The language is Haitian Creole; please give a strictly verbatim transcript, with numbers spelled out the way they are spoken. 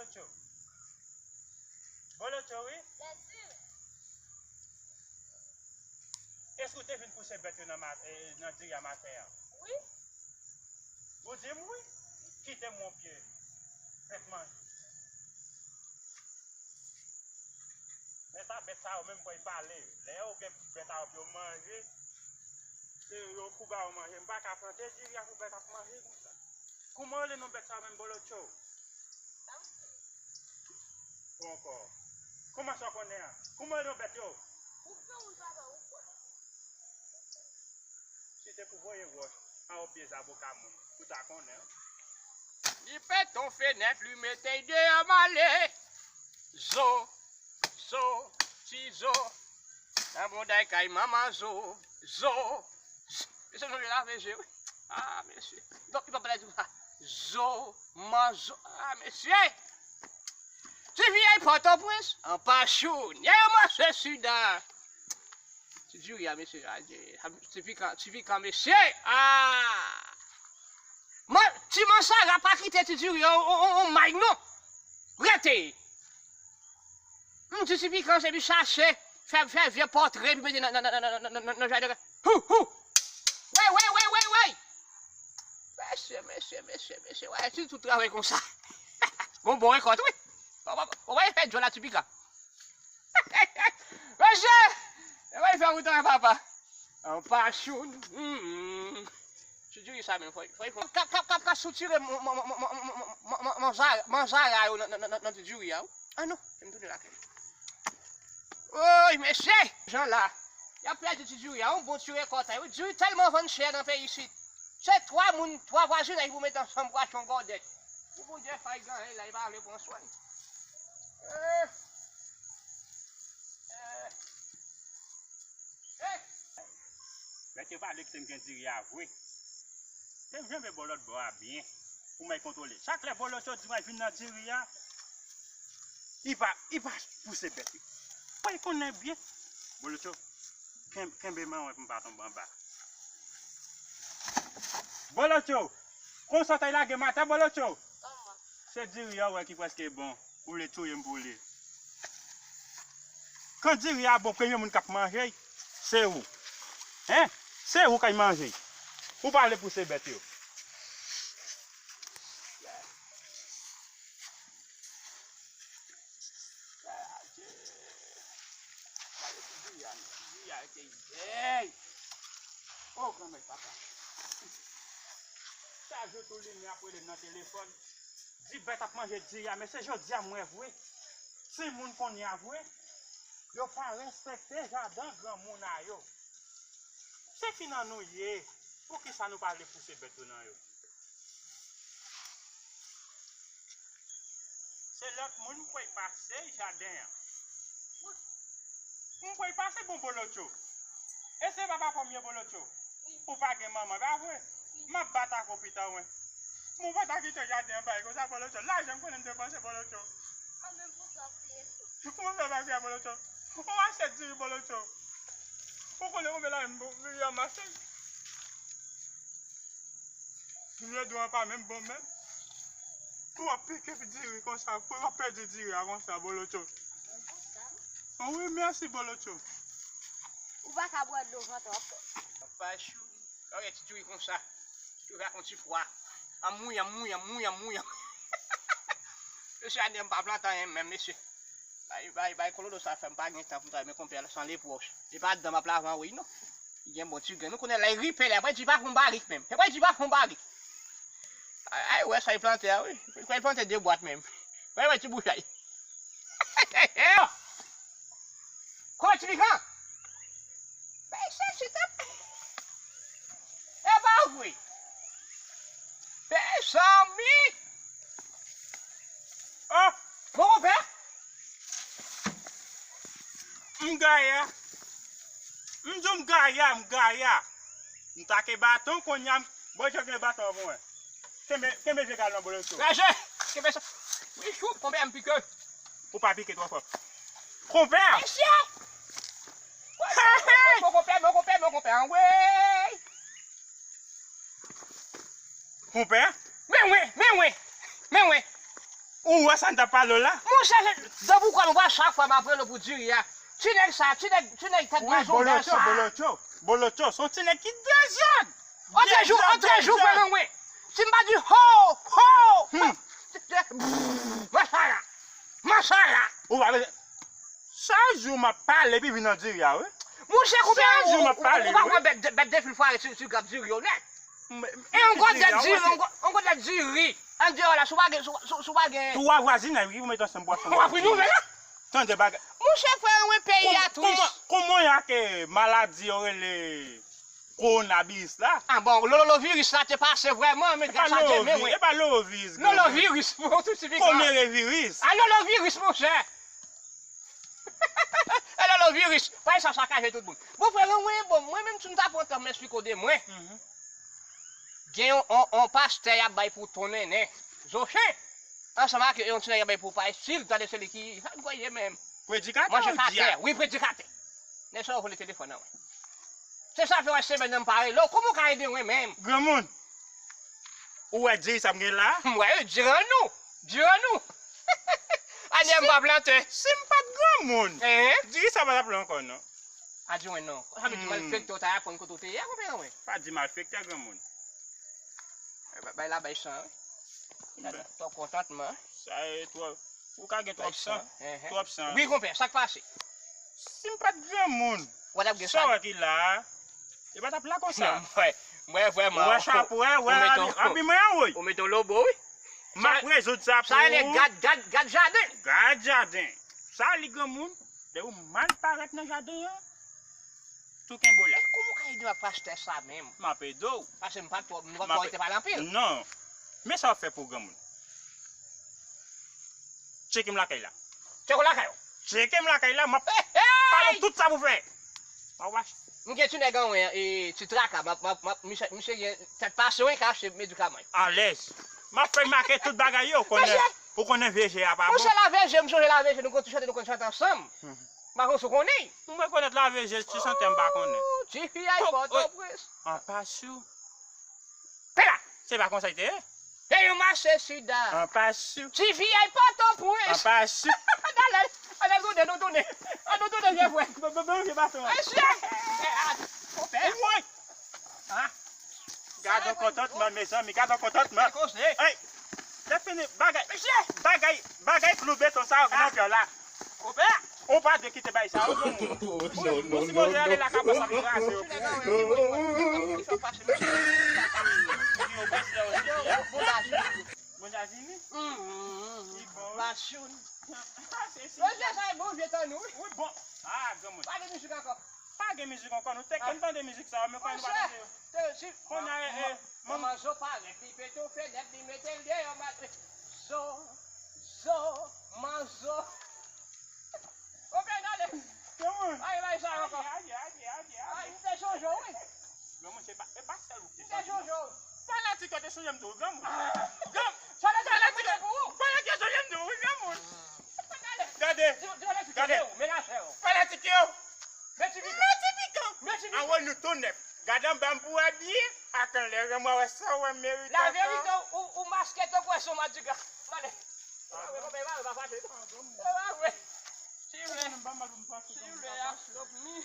Bolocho. Bolocho, wi. Èske w te vin pouse bèt yo nan, ma- eh, nan diri a maten an? Wi. Ou di m wi. Kite m yon pye. Bèt manje. Men sa, bèt sa yo menm, fò y pale. Lè yo gen bèt sa yo pou yo manje, se yo pou ba yo manje. M pa ka plante diri a pou bèt ap manje konsa. Kouman rele non bèt sa yo menm, Bolocho? Ou ankò. Kòman sa w konnen an? Kouman rele non bèt yo? Si te pou voye wòch anwo pye zaboka moun, ou ta konnen. Li pete yon fenèt, li mete deyò m ale. Zo, zo, ti zo. Nan bonday kay manman zo, zo. Mesye, nou lave je, wi. Ah, mesye. Donk, li pa pale di sa. Zo, man, zo. Ah, mesye. Ti viyèy Pòtoprens, an pa chou, nyè yo manse sida. Ti diri a, mesye, a, je- a, ti pikan, ti pikan, mesye. Ah! Man, ti mansara pa kite ti diri a, on, on, on, on may, non. Rete. M di ti pikan, se li chache, fè, fè vye pòtre, epi mete nan, nan, nan, nan, nan, nan, nan jaden. Hou, hou. Wey, wey, wey, wey, wey. Mesye, mesye, mesye, mesye, wè, ti tout travay konsa. Gon bon rekòt, wi. Ou pa, ou pa fè djòl a ti pikan. Mesye, e pa fè wout an papa. An pa choun. Hmm. Ti diri sa menm, fò, fò, fò, kap, kap, kap, kap soutire man, man, man, man, man, man, manzara yo nan, nan, nan, nan ti diri a, wi. Ah non, se m tounen lakay. Woy, mesye! Jan la, y ap pèdi ti diri a, yon bon ti rekòt, wi. Diri tèlman vann chè nan peyi isit. Se twa moun, twa vwazinay pou met ansanm pou achte yon gòdèt. Pou Bondye fè y ganyen la, li pa vle pran swen. Eh. Eh. Eh. Bèt yo pale kite m gen diri a vre. Se m janbe bò lòt bò a byen pou mwen kontwole. Chak lè Bolocho di mwen vin nan diri a, li pa, li pa pouse bèt yo. Mwen konnen byen. Bolocho, ken- kenbe men mwen pou m pa tonbe anba. Bolocho, konsa w t al lage m atè, Bolocho. Se diri a w wè ki prèske bon. Ou vle touye m pou li. Kan diri a bon, premye moun k ap manje l, se ou. Hen? Se ou k ay manje l. Ou pa vle pouse bèt yo. Diri a, diri a rete vèy. O granmèt papa. Chak jou tou li menm ap rele m nan telefòn. Di bèt ap manje diri a, men se jodi a m wè vre. Timoun kounye a vre, yo pa respekte jaden granmoun a yo. Se ki nan nou ye, poukisa nou pa vle pouse bèt yo nan yo? Se lòt moun m kwè pase jaden an. M kwè pase bon Bolocho. E se papa kòm ye Bolocho. Ou pa gen manman, pa vre? M ap bat ak ou pita, wen. Mwen pa ta kite jaden an bay konsa, Bolocho. Lajan m konnen m depanse, Bolocho. Kòman fè pa fè, Bolocho? Ou achte diri, Bolocho. Ou konnen konbyen lajan m ranmase? Diri an pa menm bon menm. Pou w ap pike diri konsa, pou w ap pèdi diri a konsa, Bolocho. An wi, mèsi, Bolocho. Ou pa ka bwè dlo vant w ap. Papa Chou, lè w wè ti diri konsa, ti diri ak yon ti fwa. Anmwey, anmwey, anmwey, anmwey. Mesye, ane m pa plante anyen menm, mesye. Bay, bay, bay, kololo sa fè m pa gen tan pou m travay, men konpè san lepwòch. E pa dan m ap lave anmwey, non. Li gen bon ti grenn. Nou konnen lè l ripe, lè, apre di pa fon barik menm. Apre di pa fon barik. Ay, ay, wè sa l plante a, wi. Li kwè l plante de bwat menm. Wè, wè, ti bouch a. Kòman ti pikan? Mesye, si te. E pa vre. Mezanmi. Oh! Bon, konpè. M gaya. M di w m gaya, m gaya. M take baton kounye a, m, bon, jan gen baton an pou mwen. Kenbe, kenbe vye galon an, Bolocho. Raje! Kenbe sa. Wi, chou, konpè, m pike. Ou pa pike twò fò. Konpè! Mesye! Hey, hey! Bon, konpè, bon, konpè, bon, konpè, anmwey! Konpè? Men wen, men wen, men wen. Ou wè sa n t ap pale w la? Monchè, se dan pou kò m, chak fwa m ap rele w pou diri a. Ti nèg sa, ti nèg, ti nèg tèt wi, mazondèl bolocho, sa. Bolocho, bolocho, se yon ti nèg ki dezòd. Antre jou, antre jou, frè mwen. Si m pa di ho, ho, hmm. Masala, masala. Ou pa bezwen. Chak jou m ap pale epi vin nan diri a, wi. Monchè, konbyen ou, ou, ou pa wè bèt, bèt defil fware sou, sou grap diri yo nèt? E yon gòdèt diri, yon gò-, yon gòdèt diri. Andeyò la, si w pa gen, si w, si w, si w pa gen. Twa vwazinay ki pou mete ansanm bwason. W ap ri nouvèl la. Tande bagay. Monchè, frè mwen, peyi a tris. Kòman, kòman y ap ke maladi yo rele kowonaviris la? Ah bon, loloviris la te pase vrèman, men gras a Dye, men wi. E pa loloviris, loloviris, pou tout sifi. Komere viris. Ah, loloviris, monchè. E loloviris, pa sa sakaje tout moun. Bon, frè mwen, bon, mwen menm, si m ta pran tan m esplike w de mwen. Gen yon, yon, yon pastè y ap bay pou Ton Nènè. Zochen. Ansanm ak yon ti nèg y ap bay pou pa estil, tande se li ki, sa m kwè ye menm. Predikatè ou di a? Wi, predikatè. Nèg sa yo vole telefòn nan, wi. Se sa fè w wè semèn nan m pa rele w. Kòman w ka ede mwen menm? Granmoun, ou wè diri sa m gen la? M wè, wi, diri an nou. Diri an nou. Anyè m pa plante. Si m pa t granmoun, diri sa pa t ap la ankò, non. Pa di mwen non. Sa vle di malfektè w ta aprann kote w te ye a, konpè mwen. Pa di malfektè, granmoun. Bay la, bay san, wi. Twòp kontantman. Sa e twòp. Ou ka gen twòp san. Twòp san. Wi, konpè, sa k pase? Si m pa t granmoun, sa w wè ki la a, li pa t ap la konsa. Non, mwen, mwen vrèman. Ou wè chapo a, wè abi mwen an, woy. Ou mete yon lobo, wi. M ap rezoud sa pou ou. Sa rele gad, gad, gad jaden. Gad jaden. Sa li granmoun, lè ou mal parèt nan jaden an, tou kenbe w la. E kòman w ka ede m ak pastè sa menm? M ap ede w. Paske m pa twò, m pa twò rete pale anpil. Non. Men sa w ap fè pou granmoun. Tcheke m lakay la. Tcheke w lakay ou? Tcheke m lakay la, m ap pale w tout sa pou fè. M ap mache. M gen ti nèg anwen, e, ti traka, m ap, m ap, m ap, misye, misye gen tèt pase, wi, ka achte medikaman. Alèz. M ap fè make tout bagay yo, konnen, ou konnen V G a pa bon. Monchè, lave je, m sonje lave je, nou konn chante, nou konn chante ansanm. M pa konn si w konnen. M rekonèt lave je, ti chantè m pa konnen. Oh, G P I Pòtoprens. An pa sou. Pè la! Se pa konsa l te ye? E yon mache sida. An pa sou. G P I Pòtoprens. An pa sou. Talè, talè, tounen, nou tounen. An nou tounen, vye frè. Bon, bon, bon, vye baton. Mesye! Konpè. Woy! Gad yon kontantman, mezanmi, gad yon kontantman. Ey! Lè fini, bagay, bagay, bagay klou beton sa yo nan kè la. Konpè! Ou pa dwe kite bay sa yo, granmoun. Ou sipoze ale lakay bòs la pou kraze yo. Bon, Jazini. Li bon, wi. Mesye, sa e bon vye tan nou, wi. Wi, bon. Ah, granmoun. Pa gen mizik ankò. Pa gen mizik ankò. Nou te konn tande mizik sa yo, men kounye a nou pa tande yo. Kounye a, e, e, manman zo parèt, li pete yon fenèt, li mete l deyò, malgre zo, zo, manzo. Oke, gade. Granmoun. Ay, bay sa ankò. Ay, ay, ay, ay, ay, ay. Ay, m te sonje w, wi. Granmoun, se pa, e pa sèl ou ki te sonje m. M te sonje w. Fanatik yo te sonje m tou, granmoun. Granmoun, fanatik yo te sonje m tou. Fanatik yo te sonje m tou, wi, granmoun. Gade, gade. Fanatik yo. Mèt Pikan. Mèt Pikan. Anwo nou tou nèf. Gade anba m pou wè byen. Ak anlè, mwen wè sa w wè merite. Laverite, ou, ou maske tankou wè son madigra. Gade. E pa vre, konpè, e pa vre, pa fache. E pa vre. Si vle. Si vle a. Donk, mi.